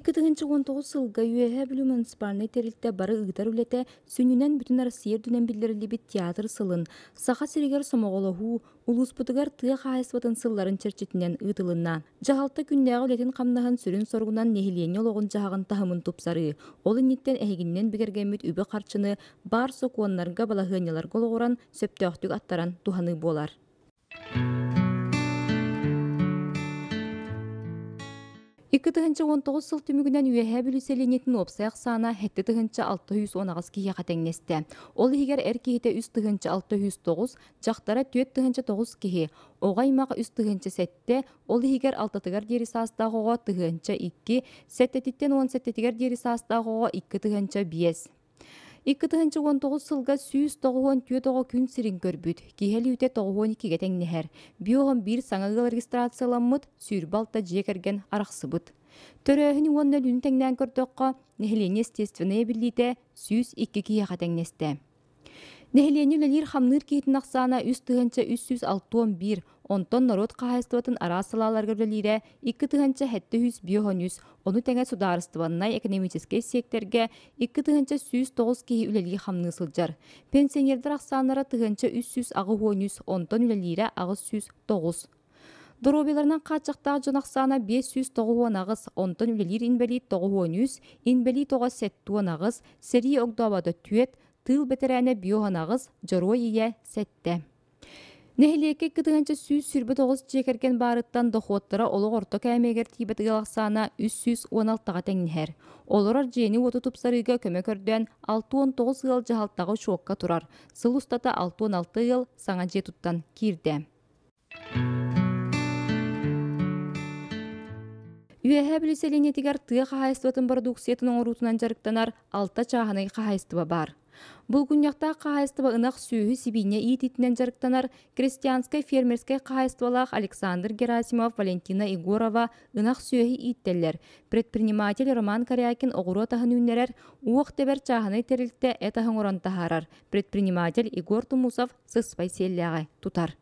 2019 сылга Үөһээ Бүлүү муниципальнай тэрилтэ бары ыытар үлэтэ сүнньүнэн Бүтүн Россия үрдүнэн биллэриллибит театр сылын, Саха сиригэр сомоҕолоһуу, улууспутугар тыа хаһаайыстыбатын сылларын чэрчитинэн ыытылынна. Дьаһалта күннээҕи үлэтин-хамнаһын сүрүн соругунан нэһилиэнньэ олоҕун-дьаһаҕын таһымын тупсарыы, ол инниттэн эһигиннэн бигэргэммит үбү-харчыны баар сокуоннарга, балаһыанньаларга олоҕуран сөптөөхтүк аттаран туһаныы буолар. 2019 сыл түмүгүнэн Үөһээ Бүлүү сэлиэнньэтин уопсай ахсаана 7618 киһиэхэ тэҥнэстэ. Ол иһигэр эр киһитэ 3609, дьахтара 4009 киһи, оҕо аймах 3007, ол иһигэр алтатыгар диэри саастаах оҕо 1002, сэттэтиттэн уон сэттэтигэр диэри саастаах оҕо 2005. 2019 сылга 194 оҕо күн сирин көрбүт, киһи өлүүтэ 92-гэ тэҥнэһэр. Биоһон биир саҥа ыал регистрацияламмыт, 26 дьиэ кэргэн арахсыбыт. Төрөөһүн уонна өлүүнү тэҥнээн көрдөххө, нэһилиэнньэ естественнэй эбиллиитэ 102 киһиэхэ тэҥнэстэ. Нэһилиэнньэ үлэлиир-хамныыр киһитин ахсаана 3361, онтон норуот хаһаайыстыбатын араас салааларыгар үлэлиирэ 2753, ону тэҥэ судаарыстыбаннай экономическэй сиэктэргэ 2109 киһи үлэлии-хамныы сылдьар. Пенсионердар ахсааннара 1383, онтон үлэлиирэ 809. Доруобуйаларынан хааччахтаах дьон ахсаана 598, онтон үлэлиир инбэлиит 93, инбэлиит оҕо 78, сэрии огдообото 4, Тыыл бэтэрээнэ Биохан аҕыс, Дьоруой ийэ сэттэ. Нэһилиэккэ 2129 дьиэ кэргэн баарыттан дохуоттара олох орто кээмэйигэр тиийбэт ыал ахсаана 316-ҕа тэҥнэһэр. Олорор дьиэни-уоту тупсарыыга көмө көрдөөн 69 ыал дьаһалтаҕа учуокка турар. Сыл устата 66 ыал саҥа дьиэ туттан киирдэ. Үөһээ Бүлүү сэлиэнньэтигэр тыа хаһаайыстыбатын бородууксуйатын оҥоруутунан дьарыктанар алта чааһынай хаһаайыстыба баар. Булгунньахтаах хаһаайыстыба ынах сүөһү сибиинньэ иитиитинэн дьарыктанар крестьянскай фермерскэй хаһаайыстыбалаах Александр Герасимов, Валентина Егорова ынах сүөһү ииттэллэр. Предприниматель Роман Корякин оҕуруот аһын үүннэрэр, уох тэбэр чааһынай тэрилтэ эт аһы оҥорон таһаарар. Предприниматель Егор Тумусов сыспай сиэллээҕи тутар.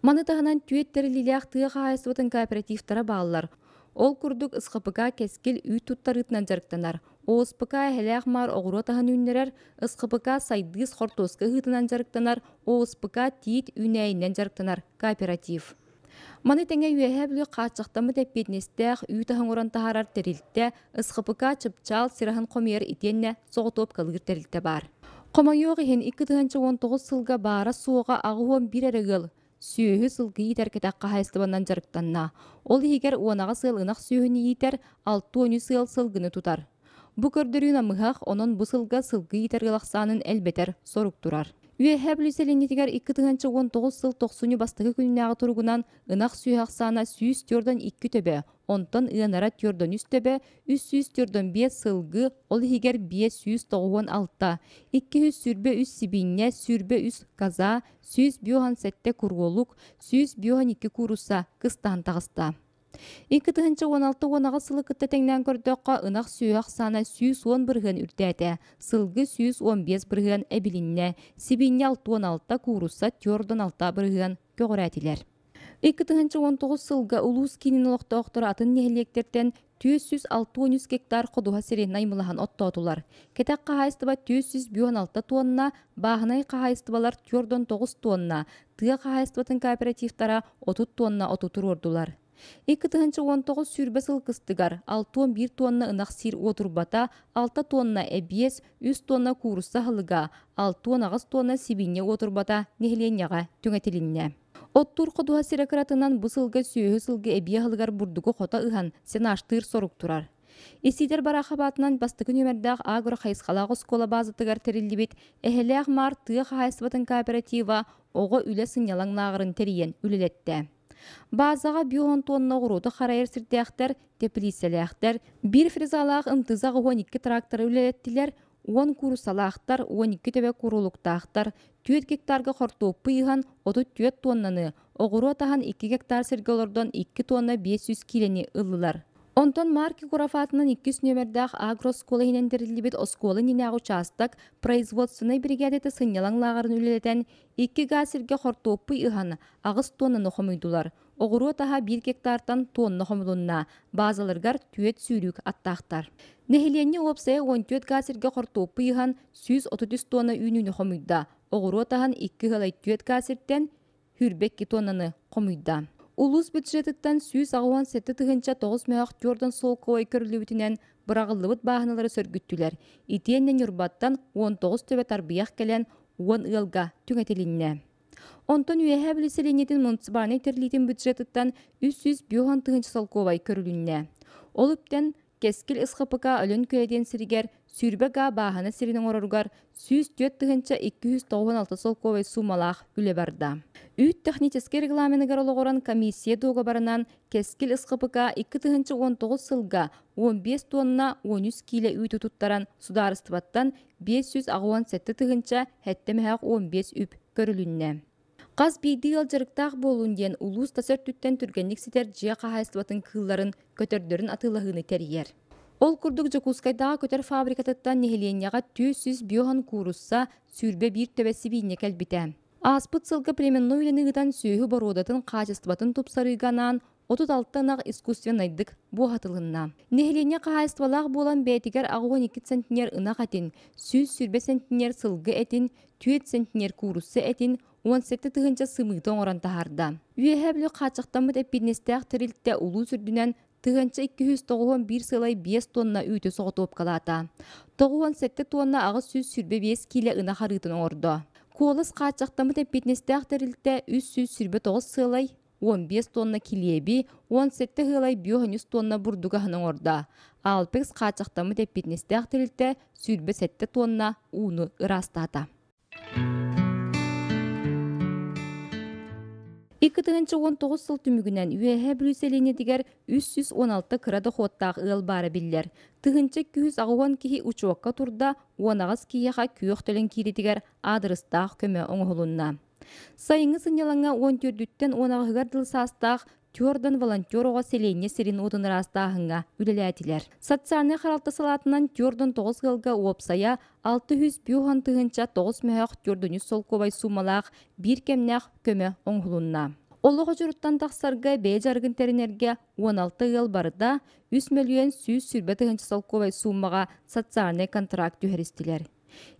Маны таһынан түөрт тэриллиилээх тыа хаһаайыстыбатын кооперативтара бааллар. Ол курдук СХПК Кэскил үүт туттарыытынан дьарыктанар, ОСПК Эһэлээх Маар оҕуруот аһын үүннэрэр, СХПК Сайдыыс хортуоска ыһыытынан дьарыктанар, ОСПК Тиит үүнээйинэн дьарыктанар кооператив. Маны тэҥэ Үөһээ Бүлүү хааччахтаммыт эппиэтинэстээх үүт аһын оҥорон таһаарар тэрилтэ, СХПК Чыпчаал сир аһын хомуйар итиэннэ соҕотуопкалыыр тэрилтэ баар. Хомойуох иһин, 2019 сылга баара-суоҕа 81 эрэ ыал сүөһү, сылгы иитэр кэтэх хаһаайыстыбанан дьарыктанна. Ол иһигэр 18 ыал ынах сүөһүнү иитэр, 63 ыал сылгыны тутар. Бу көрдөрүү намыһах, онон бу сылга сылгы иитэр ыал ахсаанын элбэтэр сорук турар. Үөһээ Бүлүү сэлиэнньэтигэр 2019 сыл тохсунньу бастакы күнүнээҕи туругунан ынах сүөһү ахсаана 142 төбө, онтон ыанара 43 төбө, 345 сылгы, ол иһигэр 596, 223 сибиинньэ, 23 коза, 157 куруолук, 152 куурусса кыстаан таҕыста. 2016-18 сылы кытта тэҥнээн көрдөххө, ынах сүөһү ахсаана 110% үрдээтэ, сылгы 115% эбилиннэ, сибиинньэ 66, куурусса 46% көҕүрээтилэр. 2019 сылга улуус киинин олохтоохторо атын нэһилиэктэртэн 463 гектар ходуһа сири наймылаһан оттоотулар. Кэтэх хаһаайыстыба 456 тонна, бааһынай хаһаайыстыбалар 49 тонна, тыа хаһаайыстыбатын кооперативтара 30 тонна оту туруордулар. 2019 сүүрбэ сыл кыстыгар 61 тонна ынах сиир уотурбата, 6 тонна эбиэс, 3 тонна куурусса аһылыга, 68 тонна сибиинньэ уотурбата нэһилиэнньэҕэ түҥэтилиннэ. Оттуур ходуһа сирэ кыратынан бу сылга сүөһү сылгы эбии аһылыгар бурдугу хото ыһан сенажтыыр сорук турар. Исиидэр Бараахабаатынан бастакы нүөмэрдээх агро хайысхалаах оскуола баазатыгар тэриллибит Эһэлээх Маар тыа хаһаайыстыбатын кооператива оҕо үлэ сынньалаҥ лааҕырын тэрийэн үлэлэттэ. Баазаҕа биоһон тонна оҕуруоту харайар сирдээхтэр, тэпилииссэлээхтэр, биир фрезалаах МТЗ 12 тракторы үлэлэттилэр, уон кууруссалаахтар, 12 төбө куруолуктаахтар, 4 гектарга хортуоппуй ыһан 34 тоннаны, оҕуруот аһан 2 гектар сиргэ олордон 2 тонна 500 киилэни ыллылар. Онтон Марк Егоров аатынан иккис нүөмэрдээх агрооскуола иһинэн тэриллибит оскуола иннинээҕи учаастак производственнай биригээдэтэ сынньалаҥ лааҕырын үлэлэтэн, икки гаа сиргэ хортуоппуй ыһан, аҕыс тоннаны хомуйдулар. Оҕуруот аһа биир гектартан тонна хомулунна, баазаларыгар түөрт сүүрүүк аттаахтар. Нэһилиэнньэ уопсайа 14 гаа сиргэ хортуоппуй ыһан 133 тонна үүнүүнү хомуйда. Оҕуруот аһын 2 ыалай 4 гаа сиртэн 22 тоннаны хомуйда. Улуус бюджетыттан 187 тыһыынча 9 мөһөх түөртэн солкуобай көрүллүбүтүнэн быраҕыллыбыт бааһыналары сөргүттүлэр. Итиэннэ Ньурбаттан 19 төбө тарбыйах кэлэн 10 ыалга түҥэтилиннэ. Онтон Үөһээ Бүлүү сэлиэнньэтин муниципальнай тэриллиитин бюджетыттан 350 тыһыынча солкуобай көрүлүннэ. Ол үптэн Кэскил СХПК Өлөн Күөлэ диэн сиригэр 20 га бааһына сирин оҥороругар 104 296 солкуобай суумалаах үлэ барда. Үүт техническэй регламеныгар олоҕуран комиссия дуогабарынан Кэскил СХПК 2019 сылга 15 тонна 13 киилэ үүтү туттаран судаарыстыбаттан 587 тыһыынча 7 15 үп көрүлүннэ. Хас биирдии ыал дьарыктаах буолун диэн улуус тас өртүттэн түргэнник ситэр дьиэ хаһаайыстыбатын кыылларын, көтөрдөрүн атыылаһыыны тэрийэр. Ол курдук Дьокуускайдааҕы көтөр фабрикатыттан нэһилиэнньэҕэ 400 куурусса, 21 төбө сибиинньэ кэлбитэ. Ааспыт сылга племенной үлэни ыытан сүөһү боруодатын хаачыстыбатын тупсарыыга анаан 36 ынах искусственнайдык буоһатылынна. Нэһилиэнньэ хаһаайыстыбалаах буолан бэйэтигэр 82 центнер ынах этин, 120 центнер сылгы этин, 4 центнер куурусса этин, 17 тыһыынча сымыыты оҥорон таһаарда. Үөһээ Бүлүү хааччахтаммыт эппиэтинэстээх тэрилтэ улуус үрдүнэн 1291 сыалай 5 тонна үүтү соҕотуопкалаата. 97 тонна 825 киилэ ынах арыытын оҥордо. Куолас хааччахтаммыт эппиэтинэстээх тэрилтэ 329 сыалай 15 тонна килиэби, 17 ыалай 5 тонна бурдук аһын оҥордо. Алпекс хааччахтаммыт эппиэтинэстээх тэрилтэ 27 тонна ууну ыраастаата. 2019 сыл түмүгүнэн Үөһээ Бүлүү сэлиэнньэтигэр 316 кыра дохуоттаах ыал баара биллэр. 1280 киһи учуокка турда, 18 киһиэхэ күөх төлөн кииритигэр аадырыстаах көмө оҥоһулунна. Сайыҥҥы сынньалаҥҥа 14-түттэн 18-гар дылы саастаах Тюрдан волонтер оҕо сэлиэнньэ сирин уотун ыраастааһыҥҥа үлэлээтилэр. Социальнай харалта салаатынан Тюрдан 9 ыалга уопсайа 650 тыһыынча 9 мөһөөх 400 солкуобай суумалаах биир кэмнээх көмө оҥоһулунна. Олох очуруттан тахсарга бэйэ дьарыгын тэринэргэ 16 ыал барыта 3 мөлүйүөн 120 тыһыынча солкуобай суумаҕа социальнай контракт түһэристилэр.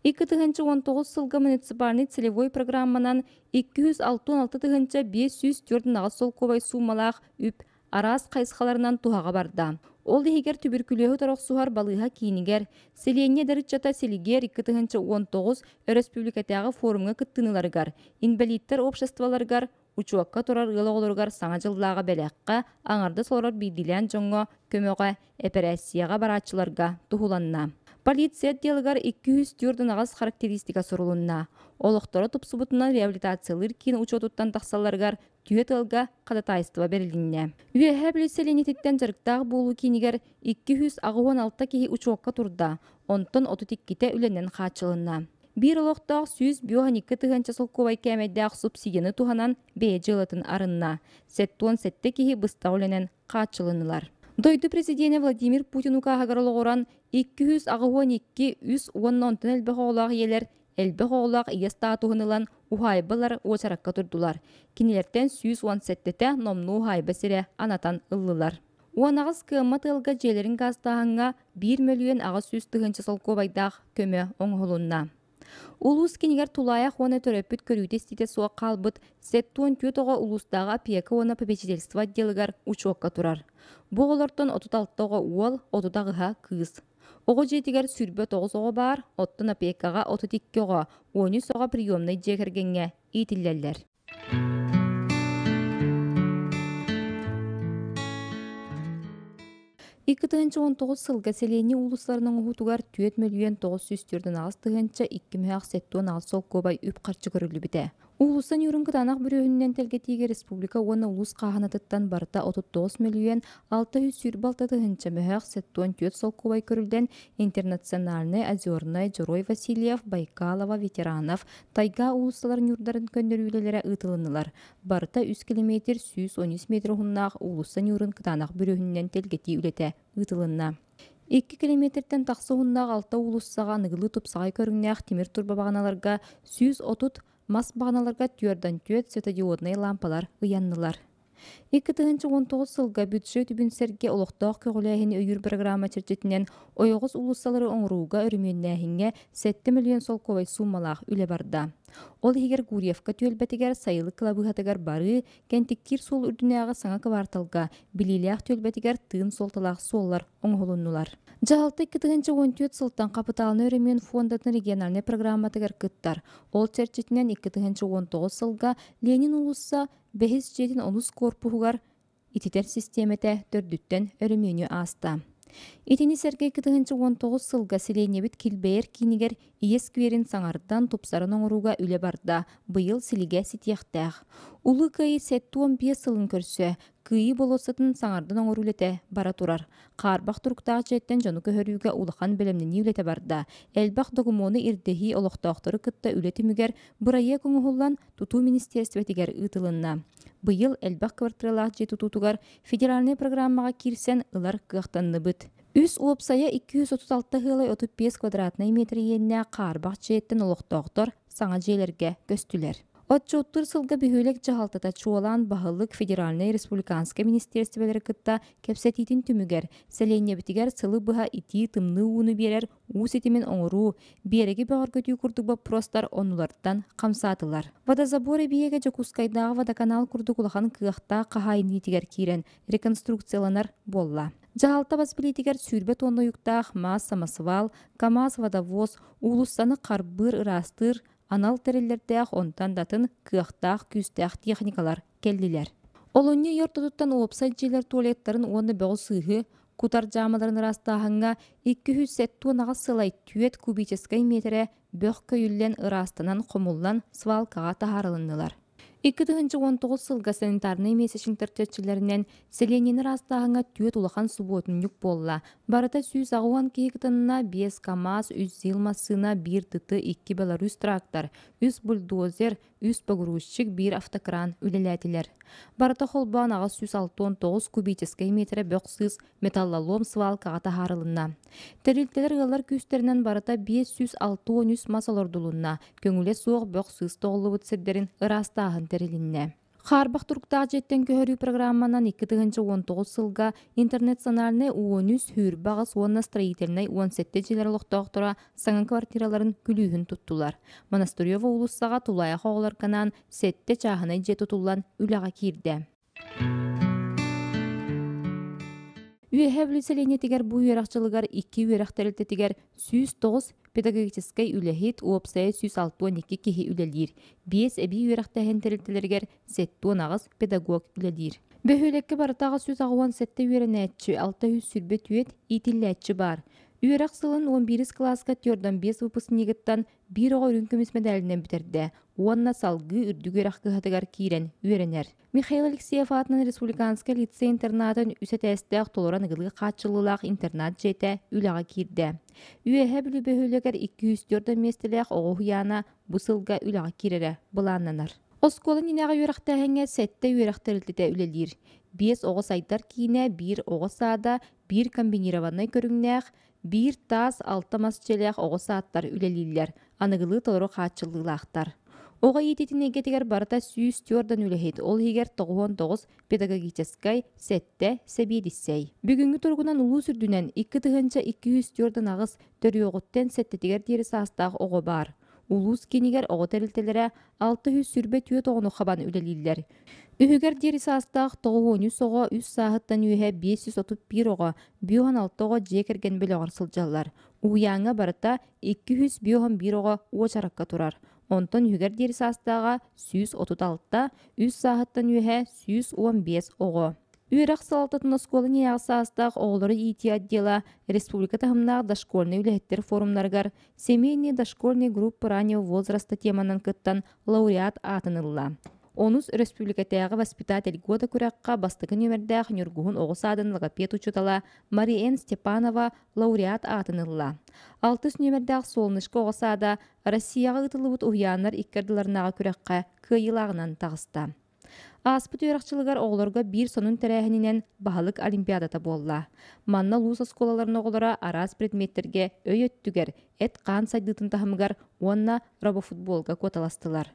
2019 сылга муниципальнай целевой программанан 266 тыһыынча 504 солкуобай суумалаах үп араас хайысхаларынан туһаҕа барда. Ол иһигэр түбүркүлүөһү торохсуһар балыыһа киинигэр, сэлиэнньэ эдэр ыччата Селигер 2019 өрөспүүбүлүкэтээҕи форумҥа кыттыыныларыгар, инбэлииттэр обществоларыгар, учуокка турар ыал оҕолоругар саҥа дьыллааҕы бэлэххэ, аҥардас олорор биирдиилээн дьоҥҥо көмөҕө, эпэрээссийэҕэ барааччыларга туһуланна. Полиция отделыгар 204 характеристика сурулунна. Олохторо тупсубутунан реабилитациялыыр киин учуотуттан тахсалларыгар түөрт ыалга ходатайство бэрилиннэ. Үөһээ Бүлүү сэлиэнньэтиттэн дьарыктаах буолуу киинигэр 286 киһи учуокка турда, онтон 32-тэ үлэнэн хааччылынна. Биир олохтоох 152 тыһыынча солкуобай кээмэйдээх субсидияны туһанан бэйэ дьыалатын арынна. 77 киһи быстах үлэнэн хааччылыннылар. Дойду президенэ Владимир Путин укааһыгар олоҕуран 282 үс уонна онтон элбэх оҕолоох ийэлэр элбэх оҕолоох ийэ статуһун ылан уһаайбалар уочаракка турдулар. Кинилэртэн 117-тэ номнуо уһаайба сирэ анатан ыллылар. 18 кыаммат ыалга дьиэлэрин гаастааһыҥҥа 1 мөлүйүөн 800 тыһыынча солкуобайдаах көмө оҥоһулунна. Улуус кинигэр тулаайах уонна төрөппүт көрүүтэ-истиитэ суох хаалбыт 74 оҕо улуустааҕы опека уонна попечительство отделыгар учуокка турар. Бу оҕолортон 36 оҕо уол, 38-а кыыс. Оҕо дьиэтигэр 29 оҕо баар, оттон опекаҕа 32 оҕо, 13 оҕо приемнай дьиэ кэргэҥҥэ иитиллэллэр. 2019 сылга сэлиэнньэ уулуссаларын оҥоһуутугар 4 мөлүйүөн 948 тыһыынча 2 76 солкуобай үп-харчы көрүллүбүтэ. Уулусса ньуурун кытаанах бүрүөһүнүнэн тэлгэтиигэ республика уонна улуус хааһынатыттан барыта 39 мөлүйүөн 626 тыһыынча мөһөөх 74 солкуобай көрүллэн Интернациональнай, Озернай, Дьоруой Васильев, Байкалова, Ветеранов, Тайга уулуссалар ньуурдарын көннөрүүлэлэрэ ыытылыннылар. Барыта 3 километр 113 метр уһуннаах уулусса ньуурун кытаанах бүрүөһүнүнэн тэлгэтии үлэтэ ыытылынна. 2 километртэн тахса уһуннаах алта уулуссаҕа аныгылыы тупсаҕай көрүҥнээх тимир турба баҕаналарга 130 мас баҕаналарга 4 светодиоднай лампалар ыйаннылар. 2019 сылга бюджет үбүн сэргэ олохтоох көҕүлээһини өйүүр программа чэрчитинэн ойоҕос уулуссалары оҥорууга өрөмүөннээһиҥҥэ 7 миллион солкуобай сууммалаах үлэ барда. Ол иһигэр Гурьевка түөлбэтигэр сайылык кылабыыһатыгар барыы, Кэнтиктиир суол үрдүнээҕи саҥа кыбаарталга Билиилээх түөлбэтигэр тыын суолталаах суоллар оҥоһулуннулар. Дьаһалта 2014 сылтан хапытаалынай өрөмүөн фондатын региональнай программатыгар кыттар. Ол чэрчитинэн 2019 сылга Ленин уулусса бэһис дьиэтин онус корпуһугар ититэр систиэмэтэ төрдүттэн өрөмүөнү ааста. Итини сэргэ 2019 сылга сэлиэнньэбит килбэйэр киинигэр Ийэ скверин саҥардан, тупсаран оҥорууга үлэ барда, быйыл силигэ ситиэхтээх. Улуу Кыайыы 75 сылын көрсө, Кыайыы болуоссатын саҥардан оҥоруу үлэтэ бара турар. Хаарбах туруктаах дьиэттэн дьону көһөрүүгэ улахан бэлэмнэнии үлэтэ барда. Элбэх докумуону ирдэһии олохтоохтору кытта үлэ түмүгэр бырайыак оҥоһуллан, тутуу министиэристибэтигэр ыытылынна. Быйыл элбэх квартиралаах дьиэ тутуутугар федеральнай программаҕа киирсэн ылар кыахтанныбыт. Үс уопсайа 236 ыалай 35 квадратнай метр иэннээх хаарбах дьиэттэн олохтоохтор саҥа дьиэлэргэ көстүлэр. Отчуоттуур сылга бөһүөлэк дьаһалтата чуолаан баһылык федеральнай республиканскай министиэристибэлэри кытта кэпсэтиитин түмүгэр сэлиэнньэбитигэр сылы быһа итии-тымныы ууну биэрэр уу ситимин оҥоруу, биэрэги бөҕөргөтүү курдук боппуруостар оннуларыттан хамсаатылар. Водозабор эбийиэгэ Дьокуускайдааҕы водоканал курдук улахан кыахтаах хаһаайын илиитигэр киирэн реконструкцияланар буолла. Дьаһалта бас билиитигэр 20 тонна уйуктаах маас самосвал, КАМАЗ водовоз, уулуссаны харбыыр, ыраастыыр анал тэриллэрдээх онтон да атын кыахтаах, күүстээх техникалар кэллилэр. Олунньу ый ортотуттан уопсай дьиэлэр туалеттарын уонна бөҕү-сыыһы кутар дьаамаларын ыраастааһыҥҥа 278 сылай түөрт кубическай миэтэрэ бөх көйүллэн ыраастанан хомуллан свалкаҕа таһаарылыннылар. 2019 сылга санитарнай месячниктар чэрчилэринэн сэлиэнньэни ыраастааһыҥҥа түөрт улахан субуотунньук буолла. Барыта 180 киһи кытынна, биэс КАМАЗ, үс ЗИЛ массыына, биир ТТ, икки Беларусь трактор, үс бульдозер, үс погрузчик, биир автокран үлэлээтилэр. Барыта холбоон 869 кубическай миэтэрэ бөх-сыыс металлолом свалкаҕа таһаарылынна. Тэрилтэлэр ыаллар күүстэринэн барыта 563 мас олордулунна, көҥүлэ суох бөх-сыыс тоҕуллубут сирдэрин ыраастааһын тэрилиннэ. Хаарбах туруктаах дьиэттэн көһөрүү программанан 2019 сылга интернациональнай 13, сүүрбэ аҕыс уонна строительнай 17 дьиэлэр олохтоохторо саҥа квартираларын күлүүһүн туттулар. Монастырева уулуссаҕа тулаайах оҕолорго анаан сэттэ чааһынай дьиэ тутуллан үлэҕэ киирдэ. Үөһээ Бүлүү сэлиэнньэтигэр бу үөрэх дьылыгар икки үөрэх тэрилтэтигэр 109 педагогическай үлэһит, уопсайа 162 киһи үлэлиир, биэс эбии үөрэхтээһин тэрилтэлэригэр 78 педагог үлэлиир. Бөһүөлэккэ барыта 887 үөрэнээччи, 624 иитиллээччи баар. Үөрэх сылын 11 кылааска 45 выпускнигыттан биир оҕо үрүҥ көмүс мэдээлинэн бүтэрдэ уонна салгыы үрдүк үөрэх кыһатыгар киирэн үөрэнэр. Михаил Алексеев аатынан республиканскай лицей-интернатын үс этээстээх толору аныгылыы хааччыллыылаах интернат дьиэтэ үлэҕэ киирдэ. Үөһээ Бүлүү бөһүөлэгэр 204 миэстэлээх оҕо уһуйаана бу сылга үлэҕэ киирэрэ былааннанар. Оскуола иннинээҕи үөрэхтээһиҥҥэ сэттэ үөрэх тэрилтэтэ үлэлиир. Биэс оҕо сайдар киинэ, биир оҕо саада, биир комбинированнай көрүҥнээх, биир таас, алта мас дьиэлээх оҕо саадтар үлэлииллэр, аныгылыы толору хааччыллыылаахтар. Оҕо иитиитин эйгэтигэр барыта 104 үлэһит, ол иһигэр 99 педагогическай, сэттэ сэбиэдиссэй. Бүгүҥҥү туругунан улуус үрдүнэн 2248 төрүөҕүттэн сэттэтигэр диэри саастаах оҕо баар. Улуус киинигэр оҕо тэрилтэлэрэ 624 оҕону хабан үлэлииллэр. Үһүгэр диэри саастаах 93 оҕо үс сааһыттан үөһэ 531 оҕо, 56 оҕо дьиэ кэргэн бөлөҕөр сылдьаллар. Уһуйааҥҥа барыта 251 оҕо уочаракка турар. Онтон үһүгэр диэри саастааҕа 136, үс сааһыттан үөһэ 115 оҕо. Үөрэх салалтатын оскуола ньиэҕэ саастаах оҕолору иитии отдела республика таһымнаах дошкольнай үлэһиттэр форумнарыгар «Семейные дошкольные группы раннего возраста» теманан кыттан лауреат аатын ылла. Онус өрөспүүбүлүкэтээҕи воспитатель года күрэххэ бастакы нүөмэрдээх Ньургуһун оҕо саадын логопед учуутала Мариэн Степанова лауреат аатын ылла. Алтыс нүөмэрдээх Солнышко оҕо саада Россияҕа ыытыллыбыт уһуйааннар икки ардыларынааҕы күрэххэ кыайыылааҕынан таҕыста. Ааспыт үөрэх дьылыгар оҕолорго биир сонун тэрээһининэн баһылык олимпиадата буолла. Манна улуус оскуолаларын оҕолоро араас предметтэргэ өй өттүгэр, эт-хаан сайдыытын таһымыгар уонна робофутболга куоталастылар.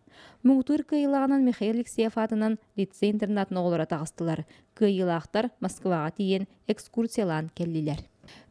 Муҥутуур кыайыылааҕынан Михаил Алексеев аатынан лицей-интернатын оҕолоро таҕыстылар. Кыайыылаахтар Москваҕа тиийэн экскурсиялаан кэллилэр.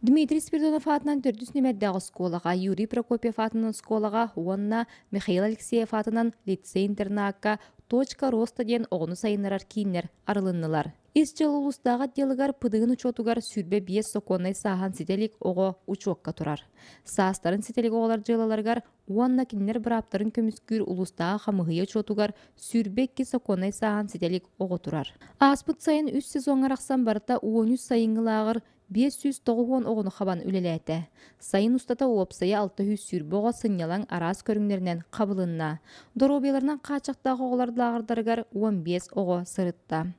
Дмитрий Спиридонов аатынан төрдүс нүмердээх оскуолаҕа, Юрий Прокопьев аатынан оскуолаҕа уонна Михаил Алексеев аатынан лицей-интернакка «Точка роста» диэн оҕону сайыннарар кииннэр арылыннылар. Ис дьыала улуустааҕы отделыгар ПДГ-н учуотугар 25 сокуоннай сааһын ситэ илик оҕо учуокка турар. Саастарын ситэ илик оҕолор дьыалаларыгар уонна кинилэр бырааптарын көмүскүүр улуустааҕы хамыыһыйа учуотугар 22 сокуоннай сааһын ситэ илик оҕо турар. Ааспыт сайын үс сезоҥҥа арахсан барыта 13 сайыҥҥы лааҕыр 590 оҕону хабан үлэлээтэ. Сайын устата уопсайа 620 оҕо сынньалаҥ араас көрүҥнэринэн хабылынна. Доруобуйаларынан хааччахтаах оҕолор лааҕырдарыгар 15 оҕо сырытта.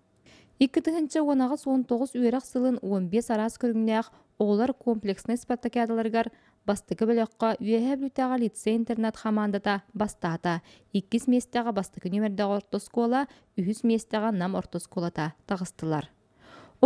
2018-19 үөрэх сылын 15 араас көрүҥнээх оҕолор комплекснай спартакиадаларыгар бастакы бөлөххө Үөһээ Бүлүүтээҕи лицей-интернат хамаандата бастаата. Иккис миэстэҕэ бастакы нүөмэрдээх орто оскуола, үһүс миэстэҕэ Нам орто оскуолата таҕыстылар.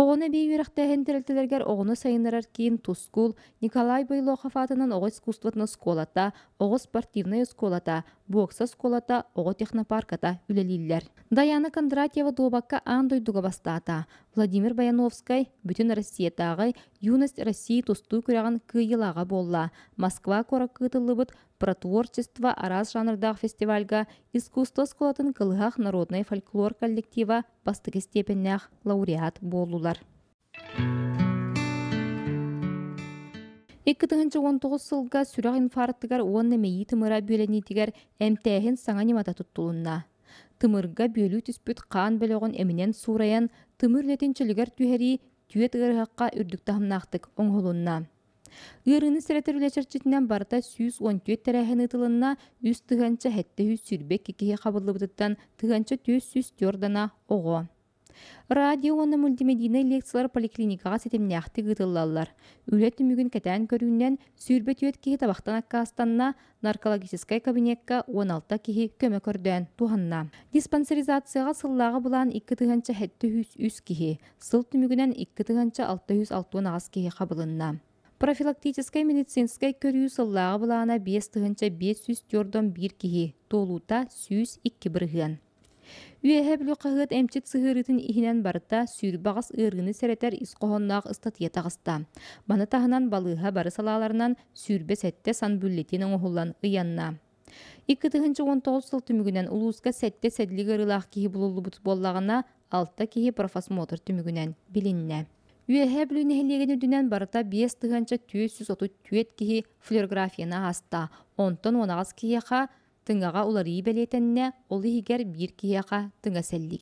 Оҕону эбии үөрэхтээһин тэрилтэлэригэр оҕону сайыннарар киин Тускул, Николай Бойлохов аатынан оҕо искусствотын оскуолата, оҕо спортивнай оскуолата, бокса оскуолата, оҕо технопарката үлэлииллэр. Даяна Кондратьева дуобакка аан дойдуга бастаата. Владимир Баяновскай бүтүн Россиятааҕы «Юность России» тустуу күрэҕин кыайыылааҕа буолла. Москва куоракка ыытыллыбыт Про творчество араас жанрдаах фестивальга искусство оскуолатын Кылыһах народнай фольклор коллектива бастакы степеннээх лауреат буоллулар. 2019 сылга сүрэх инфарктыгар уонна мэйии тымыра бүөлэниитигэр эмтээһин саҥа ньымата туттулунна. Тымырга бүөлүү түспүт хаан бөлөҕүн эминэн суурайан, тымыр үлэтин чөлүгэр түһэрии түөт ыарыһахха үрдүк таһымнаахтык оҥоһулунна. Ыарыыны сэрэтэр үлэ чэрчитинэн барыта 114 тэрээһин ыытылынна, 3 722 киһи хабыллыбытыттан 1404 дана оҕо. Радио уонна мультимедийнай лекциялар поликлиникаҕа ситимнээхтик ыытыллаллар. Үлэ түмүгүн кэтээн көрүүнэн 24 киһи табахтан аккаастанна, наркологическай кабинекка 16 киһи көмө көрдөөн туһанна. Диспансеризацияҕа сыллааҕы былаан 2703 киһи, Сыл түмүгүнэн 2668 киһи хабылынна. Профилактическай медицинскэй көрүү сыллааҕы былаана 5541 киһи, туолуута 102 бырыһыан. Үөһээ Бүлүү хаһыат эмчит сыһыарыытын иһинэн барыта 28 ыарыыны сэрэтэр ис хоһоонноох ыстатыйа таҕыста. Маны таһынан балыыһа бары салааларынан 27 санбюллетень оҥоһуллан ыйанна. 2019 сыл түмүгүнэн улууска сэттэ сэдлик ыарыылаах киһи булуллубут буоллаҕына, алта киһи профосмотр түмүгүнэн билиннэ. Үөһээ Бүлүү нэһилиэгин үрдүнэн барыта 5434 киһи флюорографияны ааста, онтон 18 киһиэхэ тыҥаҕа уларыйыы бэлиэтэннэ, ол иһигэр биир киһиэхэ тыҥа сэллик.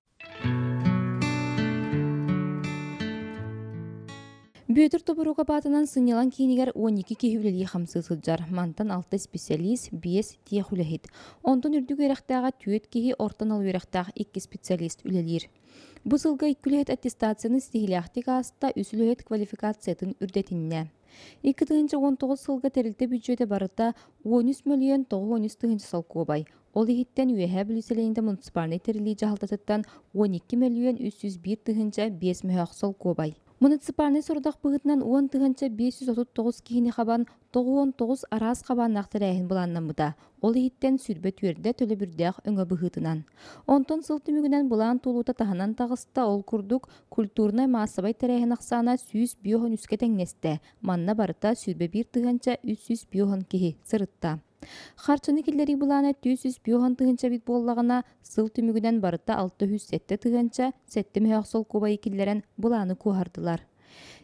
Бүөтүр Тобуруокап аатынан сынньалаҥ киинигэр 12 киһи үлэлии-хамсыы сылдьар. Мантан алта исписэлиис, биэс тиэх үлэһит. Онтон үрдүк үөрэхтээҕэ түөрт киһи, орто анал үөрэхтээх икки специалист үлэлиир. Бу сылга икки үлэһит аттестацияны ситиһиилээхтик ааста, үс үлэһит квалификациятын үрдэтиннэ. 2019 сылга тэрилтэ бүддьүөтэ барыта 13 мөлүйүөн 93 тыһыынча солкуобай. Ол иһиттэн Үөһээ Бүлүү сэлиэнньэтэ муниципальнай тэриллии дьаһалтатыттан 12 мөлүйүөн 301 тыһыынча 5 мөһөөх солкуобай. Муниципальнай сорудах быһыытынан 10 тыһыынча 539 киһини хабан 99 араас хабааннаах тэрээһин былааннаммыта. Ол иһиттэн 24 төлөбүрдээх өҥө быһыытынан. Онтон сыл түмүгүнэн былаан туолуута таһынан таҕыста, ол курдук культурнай-маассабай тэрээһин ахсаана 153-кэ тэҥнэстэ. Манна барыта 21 тыһыынча 350 киһи сырытта. Харчыны киллэрии былаана 450 тыһыынча эбит буоллаҕына, сыл түмүгүнэн барыта 607 тыһыынча сэттэ мөһөөх солкуобайы киллэрэн былааны куоһардылар.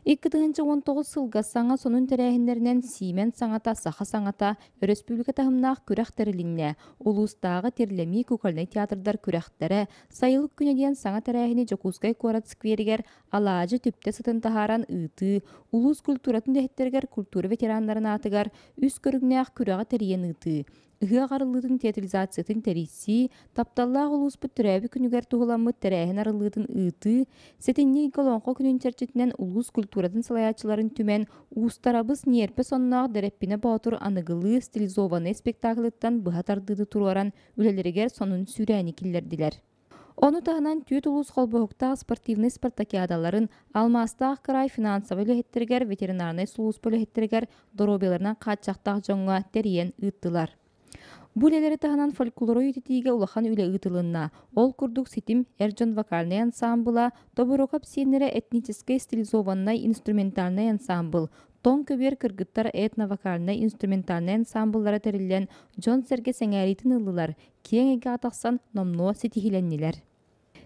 2019 сылга саҥа сонун тэрээһиннэринэн Сиимэн саҥата, саха саҥата өрөспүүбүлүкэ таһымнаах күрэх тэрилиннэ, улуустааҕы Тирлэмии кукольнай театрдар күрэхтэрэ, Сайылык күнэ диэн саҥа тэрээһини Дьокуускай куорат скверигэр алаадьы түптэ сытын таһааран ыытыы, улуус культуратын үлэһиттэригэр культура ветераннарын аатыгар үс көрүҥнээх күрэҕи тэрийэн ыытыы, ыһыах арыллыытын театрализациятын тэрийсии, тапталлаах улууспут төрөөбүт күнүгэр туһуламмыт тэрээһин арыллыытын ыытыы, сэтинньи ыйга Олоҥхо күнүн чэрчитинэн улуус культуратын салайааччыларын түмэн Уустарабыс ньиэрпэ сонноох Дэрэппинэ Боотур аныгылыы стилизованнай спектаклыттан быһа тардыыны туруоран үлэлэригэр сонун сүүрээни киллэрдилэр. Ону таһынан түөрт улуус холбоһуктаах спортивнай спартакиадаларын, алмаастаах кыраай финансовай үлэһиттэригэр, ветеринарнай сулууспа үлэһиттэригэр доруобуйаларынан хааччахтаах дьоҥҥо тэрийэн ыыттылар. Бу үлэлэри таһынан фольклору үйэтитиигэ улахан үлэ ыытылынна. Ол курдук Ситим эр дьон вокальнай ансаамбыла, Тобуруокап сиэннэрэ этническэй стилизованнай инструментальнай ансаамбыл, Тоҥ көбүөр кыргыттар этно-вокальнай инструментальнай ансаамбыллара тэриллэн, дьон-сэргэ сэҥээриитин ыллылар, киэҥ эйгэҕэ тахсан номнуо ситиһиилэннилэр.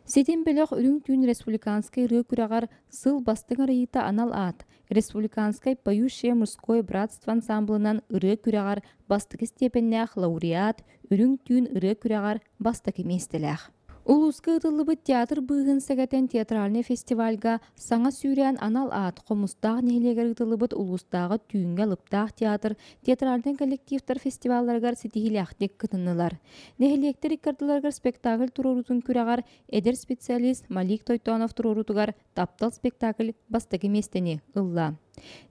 Ситим бөлөх Үрүҥ түүн республиканскай ырыа күрэҕэр Сыл бастыҥ арыйыыта анал аат, Республиканскай поющее мужское братство ансамблынан ырыа күрэҕэр бастакы степеннээх лауреат, Үрүҥ түүн ырыа күрэҕэр бастакы миэстэлээх. Улууска ыытыллыбыт театр быыһын сэгэтэн театральнай фестивальга саҥа сүүрээн анал аат Хомустаах нэһилиэгэр ыытыллыбыт улуустааҕы түүҥҥэ алыптаах театр театральнай коллективтар фестивалларыгар ситиһиилээхтик кытыннылар. Нэһилиэктэр иккардыларыгар спектакль туруоруутун күрэҕэр эдэр специалист Малик Тойтонов туруоруутугар Таптал спектакль бастакы миэстэни ылла.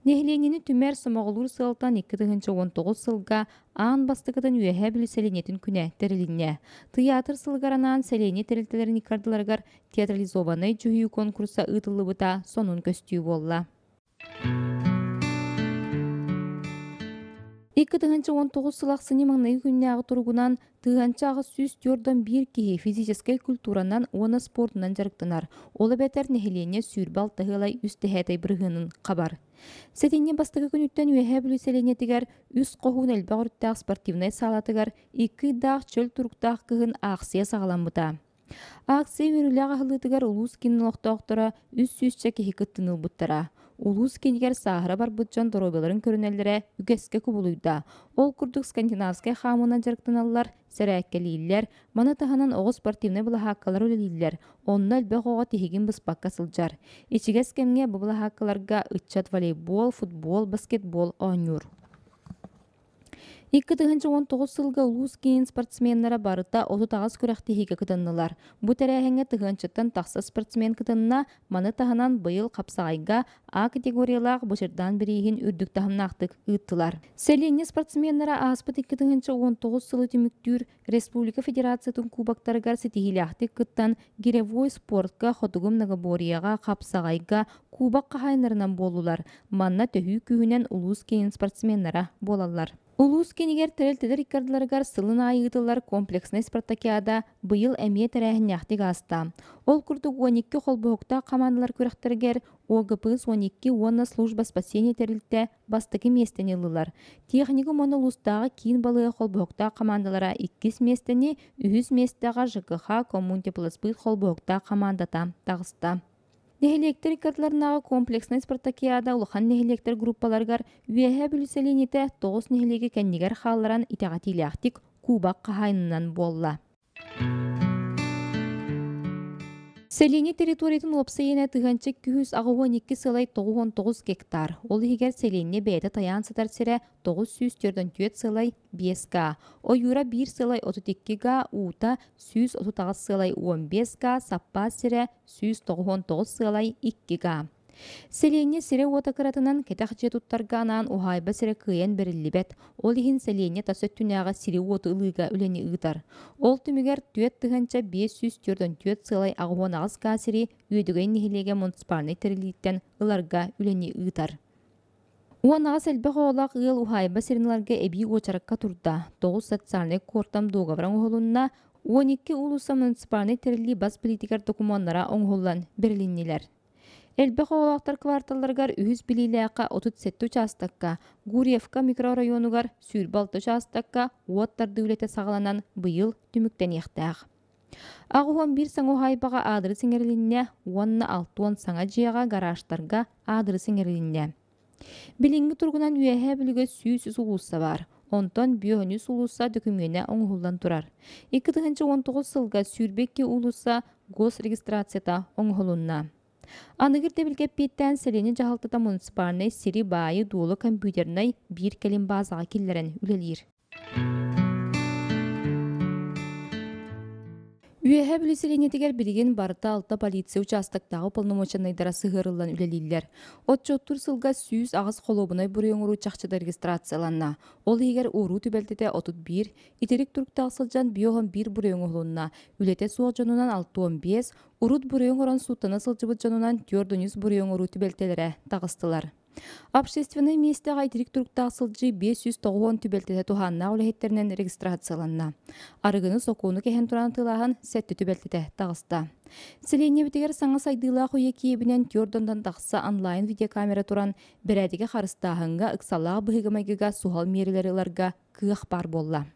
Нэһилиэнньэни түмэр сомоҕолуур сыалтан 2019 сылга аан бастакытын Үөһээ Бүлүү сэлиэнньэтин күнэ тэрилиннэ. Тыйаатыр сылыгар анаан сэлиэнньэ тэрилтэлэрин иккардыларыгар театрализованнай дьүһүйүү конкурса ыытыллыбыта сонун көстүү буолла. 2019 сыл ахсынньы маҥнайгы күннээҕи туругунан 1841 киһи физическэй культуранан уонна спордунан дьарыктанар, ол эбэтэр нэһилиэнньэ 26 ыалай үс тэһээтэй бырыһыанын хабар. Сэтинньи бастакы күнүттэн Үөһээ Бүлүү сэлиэнньэтигэр үс хоһуун элбэх өрүттээх спортивнай саалатыгар икки ыйдаах чөл туруктаах кыһын аахсыйа саҕаламмыта. Акция үөрүүлээх аһыллыытыгар улуус киинин олохтоохторо үс сүүсчэ киһи кыттыыны ылбыттара. Улуус киинигэр сааһыра барбыт дьон доруобуйаларын көрүнэллэрэ үгэскэ кубулуйда. Ол курдук скандинавскай хаамыынан дьарыктаналлар, сэрээккэлииллэр, маны таһынан оҕо спортивнай былаһааккалар үлэлииллэр, онно элбэх оҕо тиһигин быспакка сылдьар. Ичигэс кэмҥэ бу былаһааккаларга ыччат волейбол, футбол, баскетбол оонньуур. 2019 сылга улуус киин спортсменнара барыта 38 күрэхтэһиигэ кытыннылар. Бу тэрээһиҥҥэ тыһыынчаттан тахса спортсмен кытынна, маны таһынан быйыл хапсаҕайга А категориялаах Бочурдаан бирииһин үрдүк таһымнаахтык ыыттылар. Сэлиэнньэ спортсменнара ааспыт 2019 сылы түмүктүүр Республика Федерациятын кубоктарыгар ситиһиилээхтик кыттан гиревой спортка, хотугу многоборьеҕа, хапсаҕайга кубок хаһаайыннарынан буоллулар. Манна төһүү күүһүнэн улуус киинин спортсменнара буолаллар. Улуус киинигэр тэрилтэлэр иккардыларыгар сылын аайы ыытыллар комплекснай спартакиада быйыл эмиэ тэрээһиннээхтик ааста. Ол курдук 12 холбоһуктаах хамаандалар күрэхтэригэр ОГПС 12 уонна служба спасения тэрилтэ бастакы миэстэни ыллылар. Техникум уонна улуустааҕы киин балыыһа холбоһуктаах хамаандалара иккис миэстэни, үһүс миэстэҕэ ЖКХ Коммунтеплосбыт холбоһуктаах хамаандата таҕыста. Нэһилиэктэр иккардыларынааҕы комплекснай спартакиада улахан нэһилиэктэр группаларыгар Үөһээ Бүлүү сэлиэнньэтэ тоҕус нэһилиэги кэннигэр хаалларан итэҕэтиилээхтик кубок хаһаайынынан буолла. Сэлиэнньэ территориятын уопсай иэнэ 1282 сылай 99 гектар, ол иһигэр сэлиэнньэ бэйэтэ тайаан сытар сирэ 944 сылай 5 га, ойуура 1 сылай 32 га, уута 138 сылай 15 га, саппаас сирэ 199 сыалай 2 га. Сэлиэнньэ сирэ-уота кыратынан кэтэх дьиэ туттарга анаан уһаайба сирэ кыайан бэриллибэт, ол иһин сэлиэнньэ тас өттүнээҕи сири-уоту ылыыга үлэни ыытар. Ол түмүгэр 4544 сыалай 88 гаа сири Үөдүгэй нэһилиэгэ муниципальнай тэриллииттэн ыларга үлэни ыытар. 18 элбэх оҕолоох ыал уһаайба сирин ыларга эбии уочаракка турда, тоҕус социальнай куортам дуогабара оҥоһулунна, 12 уулусса муниципальнай тэриллии бас билиитигэр докумуоннара оҥоһуллан бэрилиннилэр. Элбэх оҕолоохтор кварталларыгар үһүс Билиилээххэ 37 учаастакка, Гурьевка микрооройуонугар 26 учаастакка уот тардыы үлэтэ саҕаланан быйыл түмүктэниэхтээх. 81 саҥа уһаайбаҕа аадырыс иҥэрилиннэ уонна 60 саҥа дьиэҕэ гаражтарга аадырыс иҥэрилиннэ. Билиҥҥи туругунан Үөһээ Бүлүүгэ 103 уулусса баар, онтон Бүөһүнүс уулусса дөкүмүөнэ оҥоһуллан турар. 2019 сылга 22 уулусса госрегистрацията оҥоһулунна. Аныгы ирдэбилгэ эппиэттээн сэлиэнньэ дьаһалтата муниципальнай сири баайы-дуолу компьютернай биир кэлим баазаҕа киллэрэн үлэлиир. Үөһээ Бүлүү сэлиэнньэтигэр билигин барыта алта полиция учаастактааҕы уполномоченнайдара сыһыарыллан үлэлииллэр. Отчуоттуур сылга 108 холуобунай буруйу оҥоруу чахчыта регистрацияланна. Ол иһигэр уоруу түбэлтэтэ 31, итирик туруктаах сылдьан 51 буруйу оҥоһулунна, үлэтэ суох дьонунан 65, урут буруйу оҥорон сууттана сылдьыбыт дьонунан 403 буруйу оҥоруу түбэлтэлэрэ таҕыстылар. Общественнай миэстэҕэ итирик туруктаах сылдьыы 590 түбэлтэтэ туһааннаах үлэһиттэринэн регистрацияланна. Арыгыны сокуону кэһэн туран атыылааһын сэттэ түбэлтэтэ таҕыста. Сэлиэнньэбитигэр саҥа сайдыылаах үйэ киэбинэн түөрт тахса онлайн видеокамера туран, бэрээдэги харыстааһыҥҥа ыксалаах быһыыга-майгыга суһал миэрэлэри ыларга кыах баар буолла.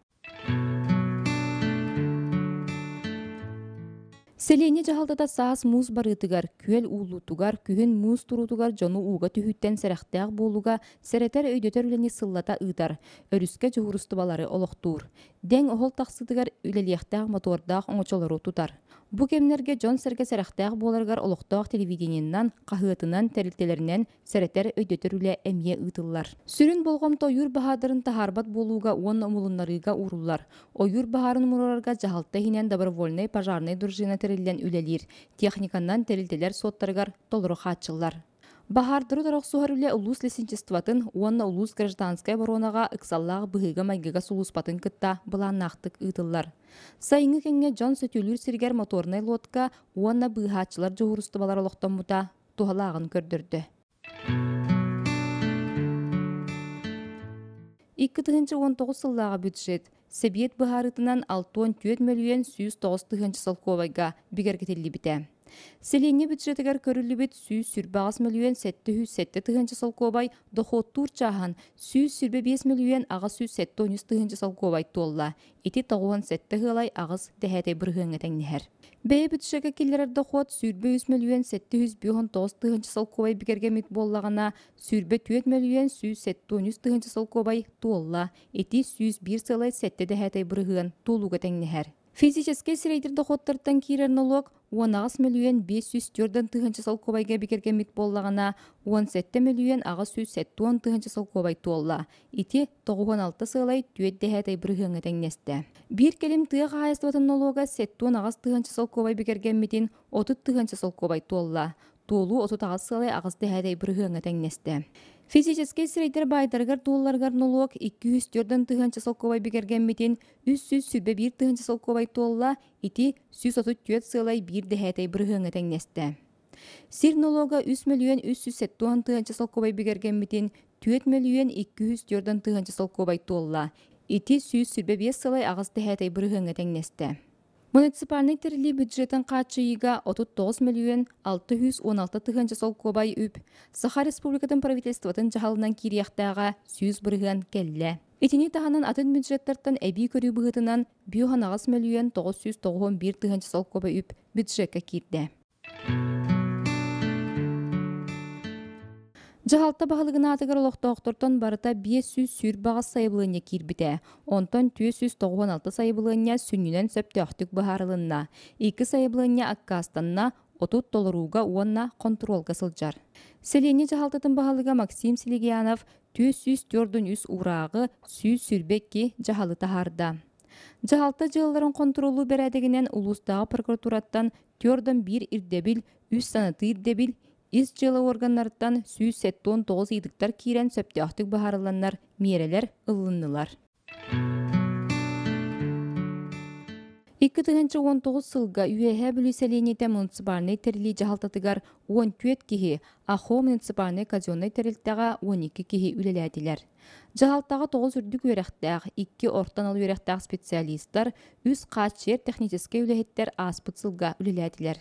Сэлиэнньэ дьаһалтата саас муус барыытыгар, күөл ууллуутугар, күһүн муус туруутугар дьону ууга түһүүттэн сэрэхтээх буолууга сэрэтэр-өйдөтөр үлэни сыллата ыытар, өрүскэ дьуһуурустубалары олохтуур. Дэҥ оһол тахсыытыгар үлэлиэхтээх мотуордаах оҥочолору тутар. Бу кэмнэргэ дьон-сэргэ сэрэхтээх буоларыгар олохтоох телевидениеннэн, хаһыатынан, тэрилтэлэринэн сэрэтэр, өйдөтөр үлэ эмиэ ыытыллар. Сүрүн болҕомто ойуур баһаардарын таһаарбат буолууга уонна умулуннарыыга ууруллар. Ойуур баһаарын умуруорарга дьаһалта иһинэн добровольнай пожарнай дружина тэриллэн үлэлиир, техниканан тэрилтэлэр суоттарыгар толору хааччыллар. Баһаардары утары охсуһар үлэ улуус лесничествотын уонна улуус гражданскай оборонаҕа ыксаллаах быһыыга-майгыга сулууспатын кытта былааннаахтык ыытыллар. Сайыҥҥы кэмҥэ дьон сөтүөлүүр сиригэр моторнай лодка уонна быыһааччылар дьуһуурустубалара олохтоммута туһалааҕын көрдөрдө. 2019 сыллааҕы бюджет Сэбиэт быһаарыытынан 64 мөлүйүөн 109 тыһыынча солкуобайга бигэргэтиллибитэ. Сэлиэнньэ бюджетыгар көрүллүбүт 128 мөлүйүөн 707 тыһыынча солкуобай дохуоттуур чааһын 125 мөлүйүөн 873 тыһыынча солкуобай туолла. Ити 97 ыалай аҕыс дэһээтэй бырыһыаҥҥа тэҥнэһэр. Бэйэ бюджекка киллэрэр дохуот 23 мөлүйүөн 759 тыһыынча солкуобай бигэргэммит буоллаҕына, 24 мөлүйүөн 173 тыһыынча солкуобай туолла. Ити 101 сыалай сэттэ дэһээтэй бырыһыан туолууга тэҥнэһэр. Физическэй сирэйдэр дохуоттартан киирэр нолуок 18 мөлүйүөн 504 тыһыынча солкуобайга бигэргэммит буоллаҕына, 17 мөлүйүөн 870 тыһыынча солкуобай туолла. Ити 96 сыалай түөрт дэһээтэй бырыһыаҥҥа тэҥнэстэ. Биир кэлим тыа хаһаайыстыбатын нолуога 78 тыһыынча солкуобай бигэргэммитин 30 тыһыынча солкуобай туолла. Туолуу 38 сыалай аҕыс дэһээтэй бырыһыаҥҥа тэҥнэстэ. Физическэй сирэйдэр баайдарыгар туолларыгар нолуок 204 тыһыынча солкуобай бигэргэммитин 321 тыһыынча солкуобай туолла, ити 134 сыалай биир дэһээтэй бырыһыаҥҥа тэҥнэстэ. Сир нолуога 3 мөлүйүөн 370 тыһыынча солкуобай бигэргэммитин 4 мөлүйүөн 204 тыһыынча солкуобай туолла. Ити 125 сылай аҕыс дэһээтэй бырыһыаҥҥа тэҥнэстэ. Муниципальнай тэриллии бюджетын хааччыйыыга 39 мөлүйүөн 616 тыһыынча солкуобай үп Саха Республикатын правительствотын дьаһалынан киириэхтээҕэ 100 бырыһыан кэллэ. Итини таһынан атын бюджеттартан эбии көрүү быһыытынан 1,8 мөлүйүөн 991 тыһыынча солкуобай үп бюджекка киирдэ. Дьаһалта баһылыгын аатыгар олохтоохтортон барыта 528 сайабылыанньа киирбитэ. Онтон 496 сайабылыанньа сүнньүнэн сөптөөхтүк быһаарылынна. Икки сайабылыанньа аккаастанна, 30 толорууга уонна хонтуруолга сылдьар. Сэлиэнньэ дьаһалтатын баһылыга Максим Селигианов 443 уурааҕы 122 дьаһалы таһаарда. Дьаһалта дьыалаларын хонтуруоллуу бэрээдэгинэн улуустааҕы прокуратураттан түөртэн биир ирдэбил, үс санатыы ирдэбил, ис дьыала уорганнарыттан 179 ыйытыктар киирэн сөптөөхтүк быһаарылланнар миэрэлэр ылыннылар. 2019 сылга Үөһээ Бүлүү сэлиэнньэтэ муниципальнай тэриллии дьаһалтатыгар 14 киһи, АХО муниципальнай казеннай тэрилтэҕэ 12 киһи үлэлээтилэр. Дьаһалтаҕа тоҕус үрдүк үөрэхтээх, икки орто анал үөрэхтээх специалистар, үс хааччыйар техническэй үлэһиттэр ааспыт сылга үлэлээтилэр.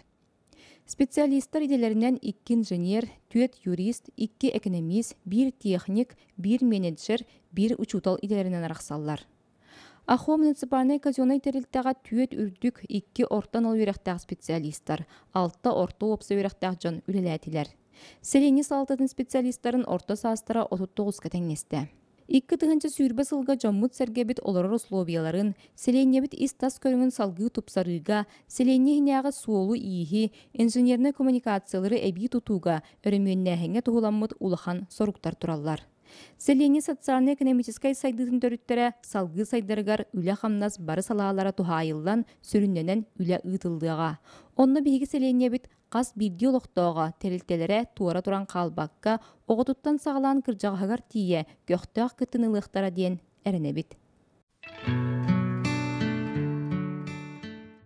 Специалистар идэлэринэн икки инженер, түөрт юрист, икки экономист, биир техник, биир менеджер, биир учуутал идэлэринэн арахсаллар. АХО муниципальнай казеннай тэрилтэҕэ түөрт үрдүк, икки орто анал үөрэхтээх специалистар, алта орто уопсай үөрэхтээх дьон үлэлээтилэр. Сэлиэнньэ салалтатын специалистарын орто саастара 39-ка тэҥнэстэ. 2020 сылга дьоммут-сэргэбит олорор условияларын, сэлиэнньэбит ис-тас көрүҥүн салгыы тупсарыыга, сэлиэнньэ иһинээҕи суолу-ииһи, инженернэй коммуникациялары эбии тутууга, өрөмүөннээһиҥҥэ туһуламмыт улахан соруктар тураллар. Сэлиэнньэ социальнай-экономическай сайдыытын төрүттэрэ салгыы сайдарыгар үлэ-хамнас бары салаалара туһаайыллан, сүрүннэнэн үлэ ыытыллыаҕа. Онно биһиги сэлиэнньэбит хас биирдии олохтооҕо, тэрилтэлэрэ туора туран хаалбакка, оҕотуттан саҕалаан кырдьаҕаһыгар тиийэ көхтөөх кыттыыны ылыахтара диэн эрэнэбит.